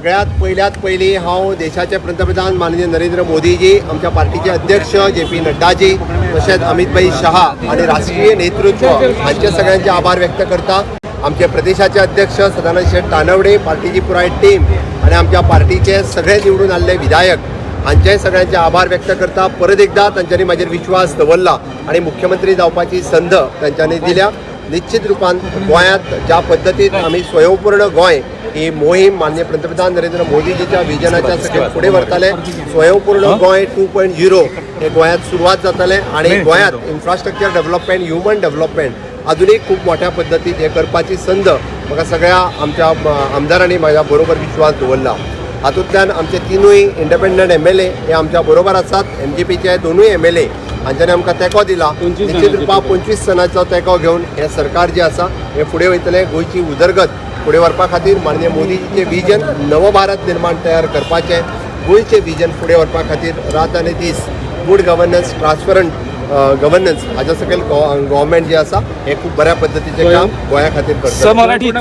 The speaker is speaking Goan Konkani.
सगळ्यात पयल्यात पयलीं हांव देशाचे पंतप्रधान माननीय नरेंद्र मोदीजी, आमच्या पार्टीचे अध्यक्ष जे पी नड्डाजी, तशेंच अमित भाई शहा आणि राष्ट्रीय नेतृत्व हांचे सगळ्यांचे आभार व्यक्त करता. आमचे प्रदेशाचे अध्यक्ष सदानंद शेट तानवडे, पार्टीची पुराय टीम आणि आमच्या पार्टीचे सगळे निवडून आल्ले विधायक हांचे सगळ्यांचे आभार व्यक्त करता. परत एकदा तांच्यांनी म्हाजेर विश्वास दवरला आणि मुख्यमंत्री जावपाची संद तांच्यांनी दिल्या. निश्चित रुपान गोंयांत ज्या पद्दतीन आमी स्वयंपूर्ण गोंय ही मोहीम माननीय पंतप्रधान नरेंद्र मोदीजीच्या विजनाच्या सकयल फुडें व्हरताले, स्वयंपूर्ण गोंय 2.0 हे गोंयांत सुरवात जातलें आणि गोंयांत इन्फ्रास्ट्रक्चर डेव्हलपमेंट, ह्युमन डेव्हलपमेंट अजूनही खूप मोठ्या पद्दतीन हे करपाची संद म्हाका सगळ्या आमच्या आमदारांनी म्हाज्या बरोबर विश्वास दवरला. हातूंतल्यान आमचे तिनूय इंडिपेंडंट एमएलए हे आमच्या बरोबर आसात. एमजीपीचे दोनूय एमएलए हांच्यांनी आमकां तेंको दिला. निश्चित रुपा 25 जाणांचो तेंको घेवन हें सरकार जें आसा हें फुडें वयतलें. गोंयची उदरगत फुडें व्हरपा खातीर माननीय मोदीजीचें विजन नवभारत निर्माण तयार करपाचें, गोंयचें विजन फुडें व्हरपा खातीर रात आनी दीस गुड गव्हर्नन्स, ट्रान्सपरंट गव्हर्नन्स हाज्या सकयल गव्हर्मेंट जें आसा हें खूब बऱ्या पद्दतीचें काम गोंया खातीर करता. मराठी.